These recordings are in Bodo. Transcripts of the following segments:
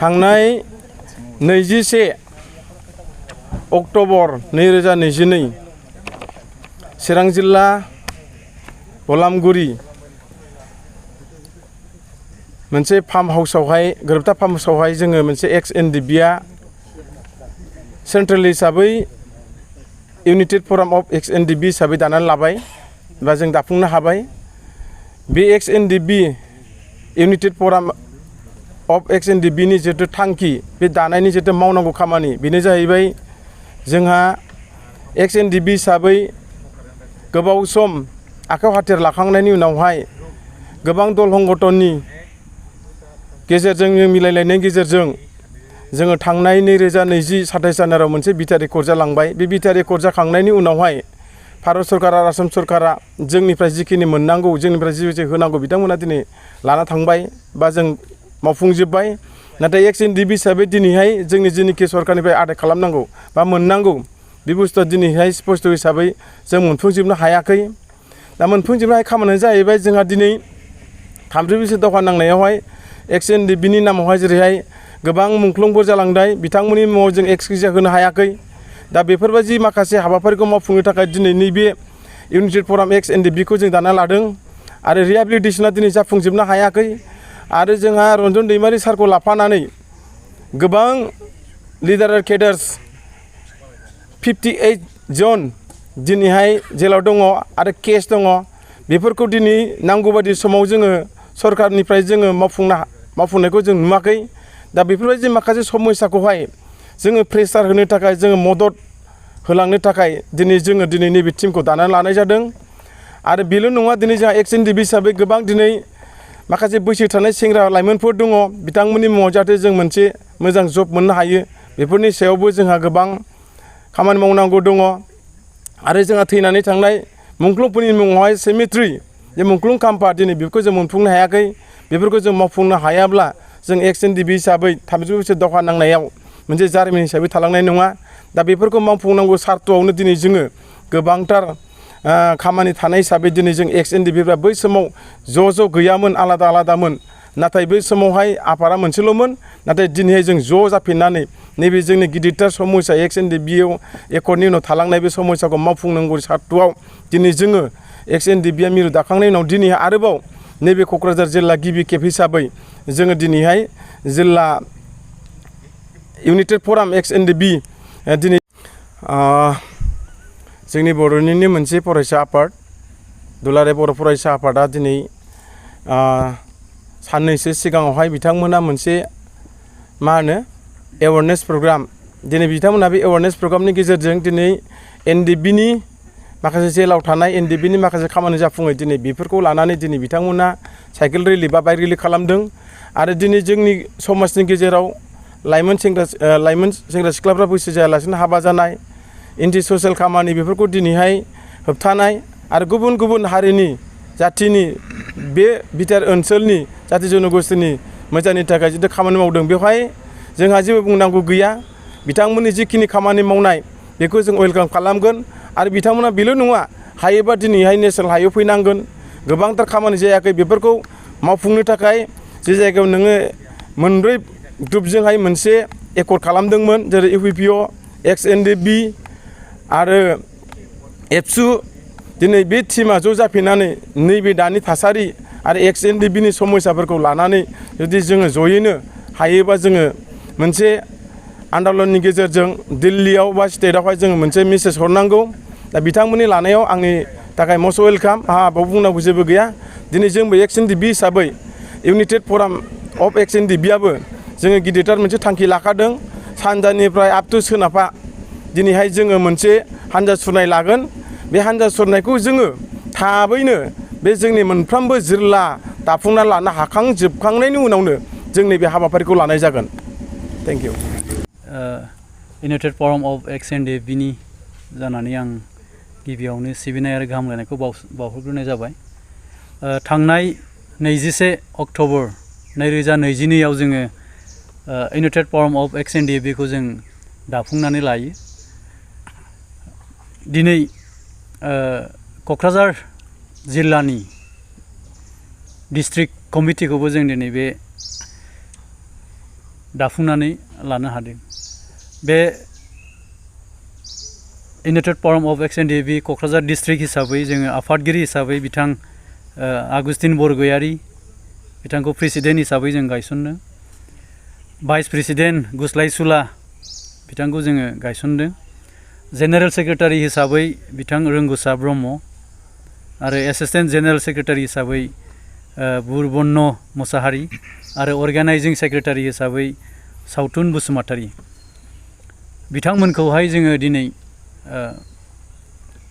थांनाय 21 अक्ट'बर 2022 चिरां जिल्ला गलामगुरि मोनसे फार्म हाउसावहाय गोरोबथा फार्म हाउसावहाय जोङो मोनसे EX-NDFB सेन्ट्रेल हिसाबै इउनाइटेड फराम अफ EX-NDFB हिसाबै दानानै लाबाय बा जों दाफुंनो हाबाय। बे EX-NDFB United front of EX-NDFB नि जितु थांखि बे दानायनि जितु मावनांगौ खामानि बेनो जाहैबाय जोंहा EX-NDFB हिसाबै गोबाव सम आखायाव हाथियार लाखांनायनि उनावहाय गोबां दल संगठननि गेजेरजों मिलायलायनायनि गेजेरजों जोङो थांनाय 2020-27 जानुवारियाव मोनसे बिथा रेकर्ड जालांबाय। बे बिथा रेकर्ड जाखांनायनि उनावहाय भारत सरकार आरो आसाम सरकारा जोंनिफ्राय जिखिनि मोननांगौ जोंनिफ्राय जि होनांगौ बिथांमोना दिनै लाना थांबाय बा जों मावफुंजोब्बाय। नाथाय EX-NDFB हिसाबै दिनैहाय जोंनि जेनिखि सरकारनिफ्राय आदाय खालामनांगौ बा मोननांगौ बे बुस्थुआ दिनैहाय स्पष्ट हिसाबै जों मोनफुंजोबनो हायाखै। दा मोनफुंजोबनो हायै खामानिया जाहैबाय जोंहा दिनै 30 बोसोर दावहा नांनायावहाय EX-NDFB नि नामावहाय जेरैहाय गोबां मुंख्लंफोर जालांनाय बिथांमोननि मुङाव जों एक्सक्यूज होनो हायाखै। दा बेफोरबायदि माखासे हाबाफारिखौ मावफुंनो थाखाय दिनै नैबे इउनाइटेड फराम EX-NDFB खौ जों दाना लादों आरो रिहेबिलिटेसना दिनै जाफुंजोबनो हायाखै। आरो जोंहा रन्जन दैमारि सारखौ लाफानानै गोबां लिडार केडार्स 58 जन दिनैहाय जेलाव दङ आरो केस दङ। बेफोरखौ दिनै नांगौ बायदि समाव जोङो सरकारनिफ्राय जोङो मावफुंनायखौ जों नुवाखै। दा बेफोरबायदि माखासे समस्याखौहाय जोङो प्रेसार होनो थाखाय जोङो मदद होलांनो थाखाय जोङो नैबे टीमखौ दानानै लानाय जादों। आरो बेल' नङा, दिनै जोंहा EX-NDFB हिसाबै गोबां दिनै माखासे बैसो थानाय सेंग्रा लाइमोनफोर दङ बिथांमोननि मुङाव जाहाथे जों मोनसे मोजां जब मोननो हायो बेफोरनि सायावबो जोंहा गोबां खामानि मावनांगौ दङ। आरो जोंहा थैनानै थांनाय मुंख्लंफोरनि मुङावहाय सेमेट्रि जे मुंख्लं खाम्फा दिनै बेफोरखौ जों मोनफुंनो हायाखै। बेफोरखौ जों मावफुंनो हायाब्ला जों EX-NDFB हिसाबै 30 बोसोर दावहा नांनायाव मोनसे जारिमिन हिसाबै थालांनाय नङा। दा बेफोरखौ मावफुंनांगौ सार्थआवनो दिनै जोङो गोबांथार खामानि थानाय हिसाबै दिनै जों EX-NDFB बै समाव ज' गैयामोन, आलादा आलादामोन। नाथाय बै समावहाय आफादा मोनसेल'मोन। नाथाय दिनैहाय जों ज' जाफिननानै नैबे जोंनि गिदिरथार समस्या EX-NDFB एकर्डनि उनाव थालांनाय बे समस्याखौ मावफुंनांगौ सार्थआव दिनै जोङो EX-NDFB मिरु दाखांनायनि उनाव दिनैहाय आरोबाव नैबे क'क्राझार जिल्ला गिबि खेब हिसाबै जोङो दिनैहाय जिल्ला इउनाइटेड फराम EX-NDFB दिनै जोंनि बर'निनो मोनसे फरायसा आफाद दुलाराय बर' फरायसा आफादा दिनै साननैसो सिगाङावहाय बिथांमोना मोनसे एवारनेस प्रग्राम दिनै बिथांमोना बे एवारनेस प्रग्रामनि गेजेरजों दिनै NDFB नि माखासे जेलाव थानाय NDFB नि माखासे खामानि जाफुङै दिनै बेफोरखौ लानानै दिनै बिथांमोना साइकेल रेलि बा बाइक रेलि खालामदों। आरो दिनै जोंनि समाजनि गेजेराव लाइमोन सेंग्रा सिख्लाफ्रा बैसो जायालासिनो हाबा जानाय एन्टि ससियेल खामानि बेफोरखौ दिनैहाय होबथानाय आरो गुबुन गुबुन हारिनि जाथिनि बे बिटिआर ओनसोलनि जाथि जनगोष्ठीनि मोजांनि थाखाय जितु खामानि मावदों बेवहाय जोंहा जेबो बुंनांगौ गैया। बिथांमोननि जिखिनि खामानि मावनाय बेखौ जों वेलकाम खालामगोन। आरो बिथांमोना बेल' नङा, हायोबा दिनैहाय नेसनेल हाइवे फैनांगोन। गोबांथार खामानि जायाखै बेफोरखौ मावफुंनो थाखाय जे जायगायाव नोङो मोनब्रै ग्रुपजोंहाय मोनसे एकर्ड खालामदोंमोन जेरै UPPO, EX-NDFB आरो एबसु दिनै बे टीमा ज' जाफिननानै नैबे दानि थासारि आरो EX-NDFB नि समस्याफोरखौ लानानै जुदि जोङो जयैनो हायोबा जोङो मोनसे आन्दलननि गेजेरजों दिल्लीयाव बा स्टेटआवहाय जोङो मोनसे मेसेज हरनांगौ। दा बिथांमोननि लानायाव आंनि थाखाय मस्ट वेलकाम। आंहा बाव बुंनांगौ जेबो गैया। दिनै जोंबो EX-NDFB हिसाबै इउनाइटेड फराम अफ EX-NDFB आबो जोङो गिदिरथार मोनसे थांखि लाखादों। सानजानिफ्राय आप टु सोनाबहा दिनैहाय जोङो मोनसे हान्जा सुरनाय लागोन। बे हान्जा सुरनायखौ जोङो थाबैनो बे जोंनि मोनफ्रोमबो जिल्ला दाफुंना लानो हाखांजोबखांनायनि उनावनो जोंनि बे हाबाफारिखौ लानाय जागोन। Thank you. United front of EX-NDFB नि जानानै आं गिबियावनो सिबिनाय आरो गाहामलायनायखौ बावहरग्रोनाय जाबाय। थांनाय 21 अक्ट'बर 2022 आव जोङो इउनाइटेड फराम अफ EX-NDFB खौ जों दाफुंनानै लायो। दिनै क'क्राझार जिल्लानि डिस्ट्रिक्ट कमिटिखौबो जों दिनै बे दाफुंनानै लानो हादों। बे United front of एक्स-NDFB Kokrajhar district हिसाबै जोङो आफादगिरि हिसाबै बिथां आगुस्टिन बरगयारि बिथांखौ प्रेसिडेन्ट हिसाबै जों गायसनदों। भाइस प्रेसिडेन्ट गुस्लाय सुला बिथांखौ जोङो गायसनदों। जेनेरेल सेक्रेटारि हिसाबै बिथां रोंगोसा ब्रह्म आरो एसिस्टेन्ट जेनेरेल सेक्रेटारि हिसाबै बुरबन्न मुसाहारि आरो अर्गानाइजिं सेक्रेटारि हिसाबै सावथुन बसुमतारी बिथांमोनखौहाय जोङो दिनै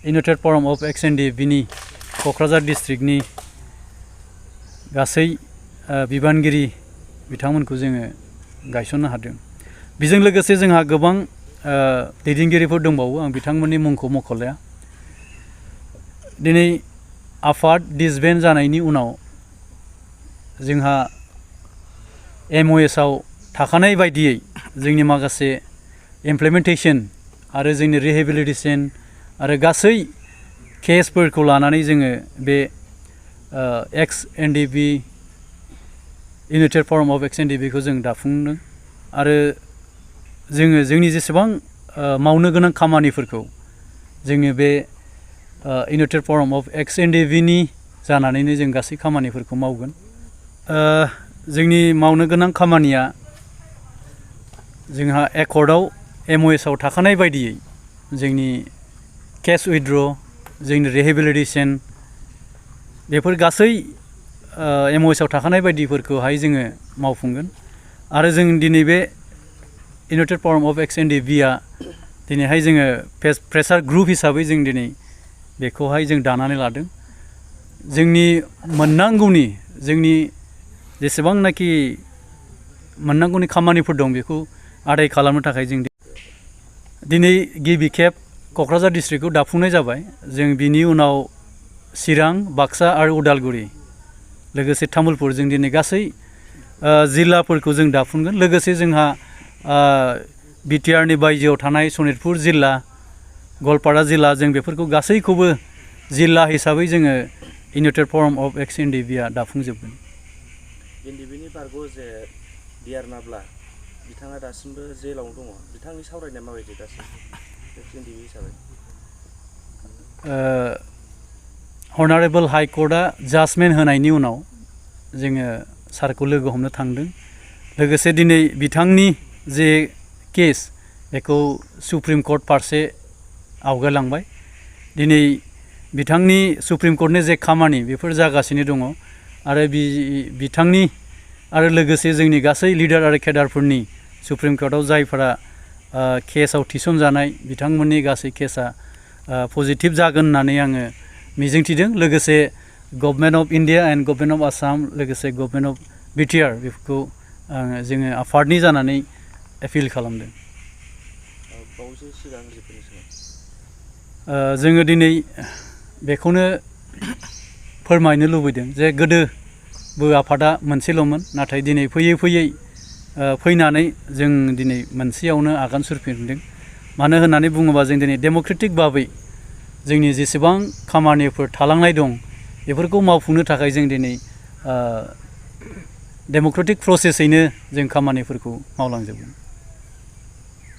इउनाइटेड फराम अफ एक्स-NDFB नि क'क्राझार डिस्ट्रिक्टनि गासै बिबानगिरि बिथांमोनखौ जोङो गायसननो हादों। बेजों लोगोसे जोंहा गोबां दैदेनगिरिफोर दंबावो, आं बिथांमोननि मुंखौ मख'लाया। दिनै आफाद डिसबेन्ड जानायनि उनाव जोंहा MOS आव थाखानाय बायदियै जोंनि माखासे इमप्लिमेन्टेसन आरो जोंनि रिहेबिलिटेसन आरो गासै केसफोरखौ लानानै जोङो बे एक्स-NDFB इउनाइटेड फराम अफ एक्स-NDFB खौ जों दाफुंदों आरो जोङो जोंनि जेसेबां मावनो गोनां खामानिफोरखौ जोङो बे इउनाइटेड फराम अफ एक्स-NDFB नि जानानैनो जों गासै खामानिफोरखौ मावगोन। जोंनि मावनो गोनां खामानिया जोंहा एकर्डआव MOS आव थाखानाय बायदियै जोंनि केस उइथड्र, जोंनि रिहेबिलिटेसन बेफोर गासै MOS आव थाखानाय बायदिफोरखौहाय जोङो मावफुंगोन आरो जों दिनै बे इउनाइटेड फराम अफ एक्स-NDFB आ दिनैहाय जोङो प्रेसार ग्रुप हिसाबै जों दिनै बेखौहाय जों दानानै लादों। जोंनि मोननांगौनि जोंनि जेसेबांनाखि मोननांगौनि खामानिफोर दं बेखौ आदाय खालामनो थाखाय जों दिनै गिबि खेब क'क्राझार डिस्ट्रिक्टखौ दाफुंनाय जाबाय। जों बिनि उनाव चिरां, बाक्सा आरो उदालगुरि लोगोसे तामुलपुर जों दिनै गासै जिल्लाफोरखौ जों दाफुंगोन। लोगोसे जोंहा BTR नि बायजोआव थानाय सनितपुर जिल्ला, गवालपारा जिल्ला जों बेफोरखौ गासैखौबो जिल्ला हिसाबै जोङो इउनाइटेड फराम अफ एक्स-NDFB आ दाफुंजोबगोन। NDFB नि बारग' जे डिआर नाब्ला बिथाङा दासिमबो जेलावनो दङ, बिथांनि सावरायनाया माबायदि दासिम एक्स-NDFB हिसाबै? अनारेबल हाइ कर्टआ जाजमेन्ट होनायनि उनाव जोङो सारखौ लोगो हमनो थांदों। लोगोसे दिनै बिथांनि जे केस बेखौ सुप्रिम कर्ट फारसे आवगायलांबाय। दिनै बिथांनि सुप्रिम कर्टनि जे खामानि बेफोर जागासिनो दङ आरो बिथांनि आरो लोगोसे जोंनि गासै लिडार आरो केडारफोरनि सुप्रिम कर्टआव जायफोरा केसआव थिसनजानाय बिथांमोननि गासै केसआ पजिटिभ जागोन होननानै आङो मिजिंथिदों। लोगोसे government of India and government of Assam लोगोसे गभर्नमेन्ट अफ BTR बेफोरखौ जोङो आफादनि जानानै एपिल खालामदों। जोङो दिनै बेखौनो फोरमायनो लुबैदों जे गोदोबो आफादा मोनसेल'मोन, नाथाय दिनै फैयै फैयै फैनानै जों दिनै मोनसेयावनो आगान सुरफिनदों। मानो होननानै बुङोबा जों दिनै डेम'क्रेटिक भाबै जोंनि जेसेबां खामानिफोर थालांनाय दं बेफोरखौ मावफुंनो थाखाय जों दिनै डेम'क्रेटिक प्रसेसैनो जों खामानिफोरखौ मावलांजोबगोन।